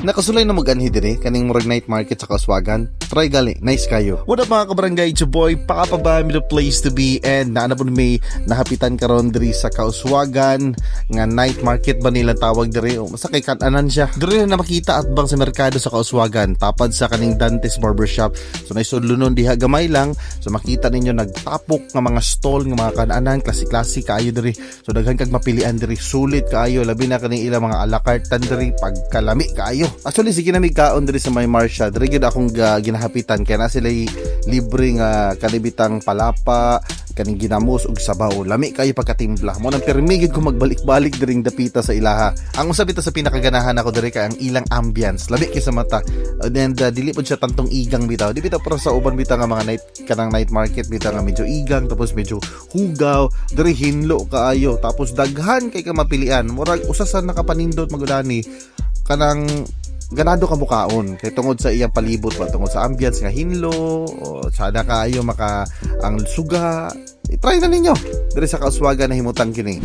Nakasulay na mag-anhi dire kaning murag night market sa Kauswagan. Try gali, nice kayo. What up, mga kabarangay? It's your boy Papa Bam, the place to be, and naa na pud may nahapitan karon diri sa Kauswagan nga night market ba nila tawag diri o basta kay kan-anan siya. Diri na makita at bang sa merkado sa Kauswagan, tapad sa kaning Dante's Barbershop. So naisudlonon diha gamay lang. So makita ninyo nagtapok nga mga stall nga mga kan-anan, klase-klase kaayo diri. So daghan kag mapilian diri, sulit kaayo, labi na kaning ilang mga ala carte diri, pagkalami kaayo. Actually, sige na may kaon diri sa may Marsha. Diri gyud akong ginahapitan kay na sila libre nga kanibitang palapa, kaning ginamos ug sabaw. Lami kayo pagkatimpla. Mo nang pirmi gyud ko magbalik-balik diring dapita sa ilaha. Ang usa bitaw sa pinakaganahan ako diri kay ang ilang ambience. Lami kay sa mata. And dili pod siya tantong igang bitaw. Di bitaw para sa uban bitaw nga mga night kanang night market bitaw nga medyo igang tapos medyo hugaw. Diri hinlo kaayo tapos daghan kay ka mapilian. Murag usa sa nakapanindot magudani kanang ganado ka mukaon kay tungod sa iyang palibot ba, tungod sa ambience nga hinlo o sada kaayo maka ang suga. I-try na ninyo diri sa Kauswagan na himutang kini.